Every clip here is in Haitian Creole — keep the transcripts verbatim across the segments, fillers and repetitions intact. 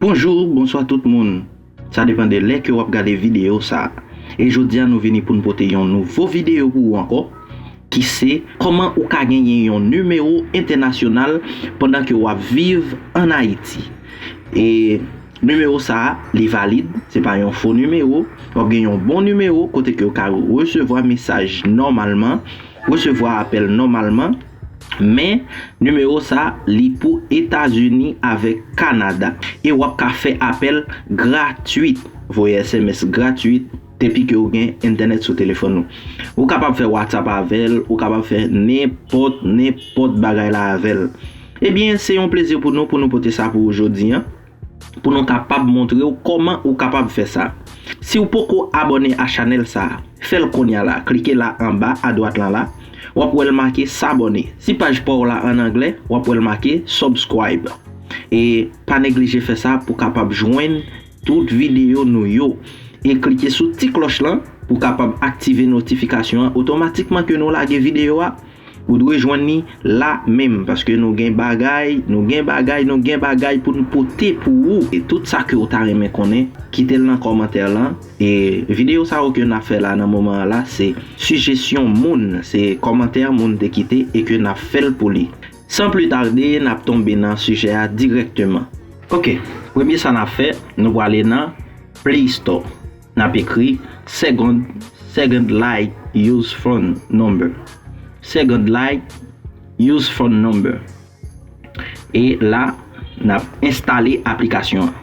Bonjou, bonswa tout moun. Sa depann de lè ke w ap gade videyo sa a. E jodi a nou vini pou n pote yon nouvo videyo pou ou ankò, ki se kòman ou ka genyen yon nimewo entènasyonal pandan ke w ap viv ann Ayiti. E nimewo sa a, li valid, se pa yon fo nimewo. W ap gen yon bon nimewo kote ke w ka resevwa mesaj nòmalman, resevwa apèl nòmalman, men nimewo sa, li pou Etazini avèk Kanada. E w ap ka fè apèl gratwit, voye S M S gratwit, depi ke w gen entènèt sou telefòn ou. Ou kapab fè WhatsApp avè l, ou kapab fè nenpòt, nenpòt bagay la avè l. Ebyen, se yon plezi pou nou, pou nou pote sa pou ou jodi a, pou nou kapab montre w kòman ou kapab fè sa. Si w poko abòne a chanèl sa a, fè l kounye a la, klike la anba adwat lan la, w ap wè l make s'abonner. Si paj pa w la ann anglè, w ap wè l make subscribe. E pa neglije fè sa pou w kapab jwenn tout videyo nou yo. E klike sou ti klòch lan pou w kapab aktive notifikasyon an otomatikman ke nou lage videyo a. Ou dwe jwenn li la menm, paske nou gen bagay, nou gen bagay, nou gen bagay pou n pote pou ou. E tout sa ke w ta renmen konnen, kite l nan kòmantè lan. E videyo sa yo ke n ap fè la nan moman an la, se sijesyon moun, se kòmantè moun te kite e ke n ap fè l pou li. San pli tade, n ap tonbe nan sijè a dirèkteman. Oke, premye sa n ap fè, nou prale nan Play Store. N ap ekri Second, Second Life Use Phone Number. Second Life Use Phone Number. E la, n ap enstale aplikasyon an.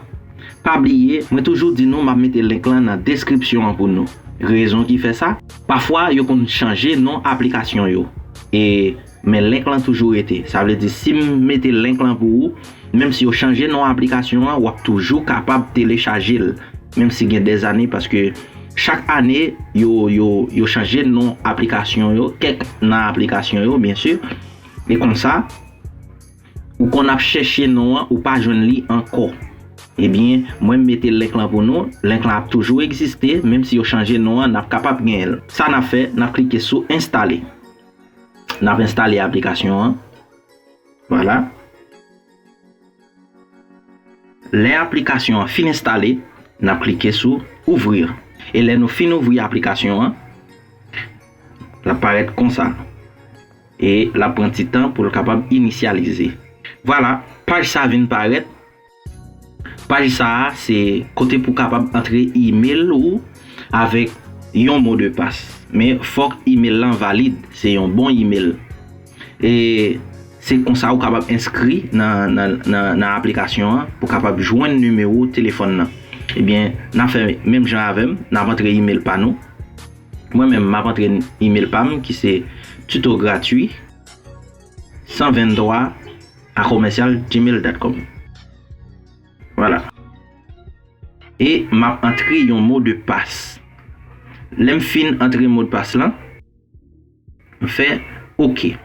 Pa bliye, mwen toujou di nou, m ap mete link lan nan deskripsyon an pou nou. Rezon ki fè sa, pafwa yo konn chanje non aplikasyon yo. E, men link lan toujou rete. Sa vle di, si m mete link lan pou ou, menm si yo chanje non aplikasyon an, w ap toujou kapab telechaje l. Menm si gen dèzane, paske chak ane, yo, yo, yo chanje non aplikasyon yo, kèk nan aplikasyon yo, byen si. E konsa, ou konn ap chèche non an, ou pa jwenn li ankò. Ebyen, mwen m mete link lan pou nou, link lan ap toujou egziste, menm si yo chanje non an, n ap kapab genyen l. Sa n ap fè, n ap klike sou enstale. N ap enstale aplikasyon an. Vwala. Lè aplikasyon an fin enstale, n ap klike sou ouvrir. E lè nou fin ouvri aplikasyon an, l ap parèt konsa. E l ap pran ti tan pou l kapab inisyalize. Vwala, paj sa vin parèt. Paj sa a, se kote pou w kapab antre imèl ou avèk yon mo de pas. Men fòk imèl lan valid, se yon bon imèl. E se konsa ou kapab enskri nan, nan, nan, nan aplikasyon an pou w kapab jwenn nimewo telefòn nan. Ebyen, n ap fè menm jan avè m, n ap antre imèl pa nou. Mwen menm, m ap antre imèl pa m ki se tuto gratuit san venntwa a commercial gmail dot com. Vwala. E m ap antre yon mo de pas. Lè m fin antre mo de pas lan, m fè oke.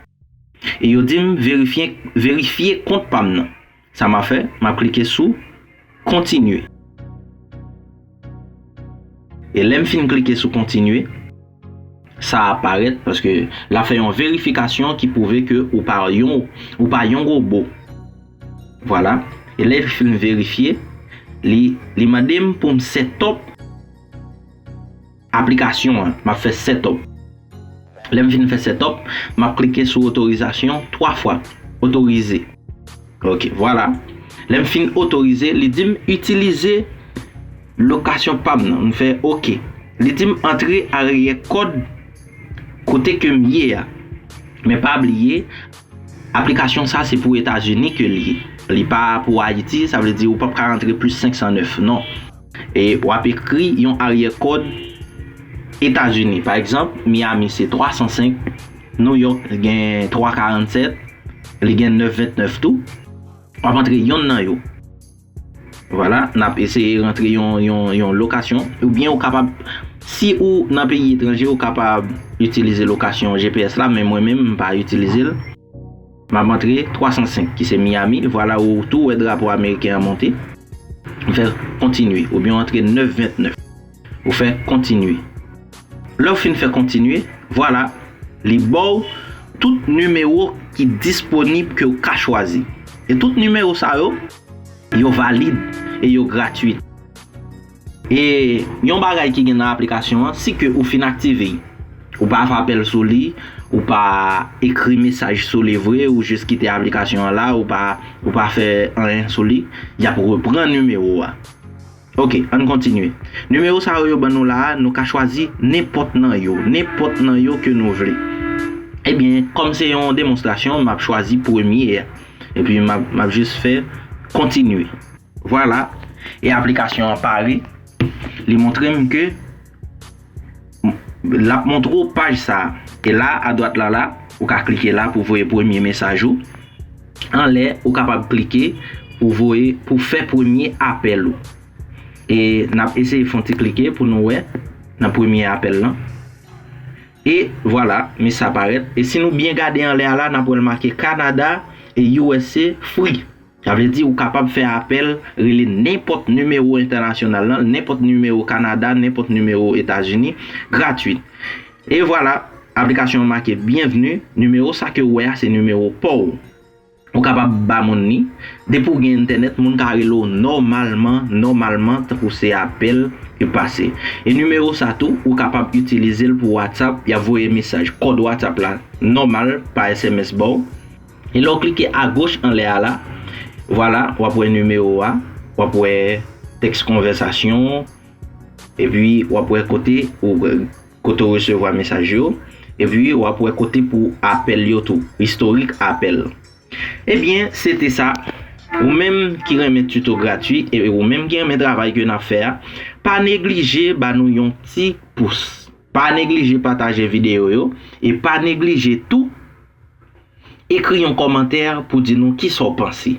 E yo di m verifye, verifye kont pa m nan. Sa m ap fè, m ap klike sou kontinye. E lè m fin klike sou kontinye, sa ap parèt paske l ap fè yon verifikasyon ki pwouve ke ou pa yon, ou pa yon wobo. Vwala. E lè l fin verifye, li, li mande m pou m set up aplikasyon an. M ap fè set up. Lè m fin fè set up, m ap klike sou otorizasyon twa fwa. Otorize. Oke, vwala. Lè m fin otorize, li di m itilize lokasyon pa m nan. M fè oke. Li di m antre aryè kòd kote ke m ye a. Men pa bliye, aplikasyon sa se pou Etazini ke li ye. Li pa pou Ayiti, sa vle di ou p ap ka rantre plis senk san nèf, non. E w ap ekri yon aryè kòd Etazini. Pa egzanp, Miami se twa san senk, New York gen twa karannsèt, li gen nèf vennèf tou. W ap antre yonn nan yo. Vwala, n ap eseye rantre yon, yon, yon lokasyon. Oubyen ou kapab, si ou nan peyi etranje, ou kapab itilize lokasyon G P S la, men mwen menm, m pa itilize l. M ap antre twa san senk, ki se Miami. Vwala, ou tou wè drapo ameriken an monte. Ou fè kontinye, oubyen w antre nèf vennèf. Ou fè kontinye. Lè w fin fè kontinye, vwala, li ba w tout nimewo ki disponib ke w ka chwazi. E tout nimewo sa yo, yo valid. e yo gratwit. E yon bagay ki gen nan aplikasyon an, si ke ou fin aktive, ou pa fè apèl sou li, ou pa ekri mesaj sou li vre, ou jis kite aplikasyon an la, ou pa, ou pa fè anyen sou li, y ap reprann nimewo a. Ok, ann kontinye. Nimewo sa yo yo ban nou la a, nou ka chwazi nenpòt nan yo, nenpòt nan yo ke nou vle. Ebyen, kòm se yon demonstrasyon, m ap chwazi premye a. Epi m ap, m ap jis fè kontinye. Vwala. E aplikasyon an pare. Li montre m ke l ap montre w paj sa a. E la, adwat la la, ou ka klike la pou voye premye mesaj ou. Anlè, ou kapab klike pou voye, pou fè premye apèl ou. E n ap eseye fè yon ti klike pou nou wè nan premye apèl lan. E vwala, mesaj sa parèt. E si nou byen gade anlè a la, n ap wè l make Kanada e U S A free. Sa vle di ou kapab fè apèl, rele nenpòt nimewo entènasyonal lan, nenpòt nimewo Kanada, nenpòt nimewo Etazini, gratwit. E vwala, aplikasyon an make byenvni, nimewo sa ke w wè a se nimewo pa w. Ou kapab ba moun li. Depi w gen entènèt, moun ka rele w nòmalman, nòmalman, tankou se apèl ke pase. E nimewo sa tou, ou kapab itilize l pou WhatsApp, y ap voye mesaj, kòd WhatsApp la, nòmal, pa S M S ba w. E lè w klike agoch anlè a la, vwala, w ap wè nimewo a, w ap wè tèks konvèsasyon, epi w ap wè kote ou, kote w resevwa mesaj yo, epi w ap wè kote pou apèl yo tou, istorik apèl. Ebyen, se te sa. Ou menm ki renmen tuto gratwi, e ou menm ki renmen travay ke n ap fè a, pa neglije ba nou yon ti pous. Pa neglije pataje videyo yo, e pa neglije tou ekri yon kòmantè pou di nou kisa w panse.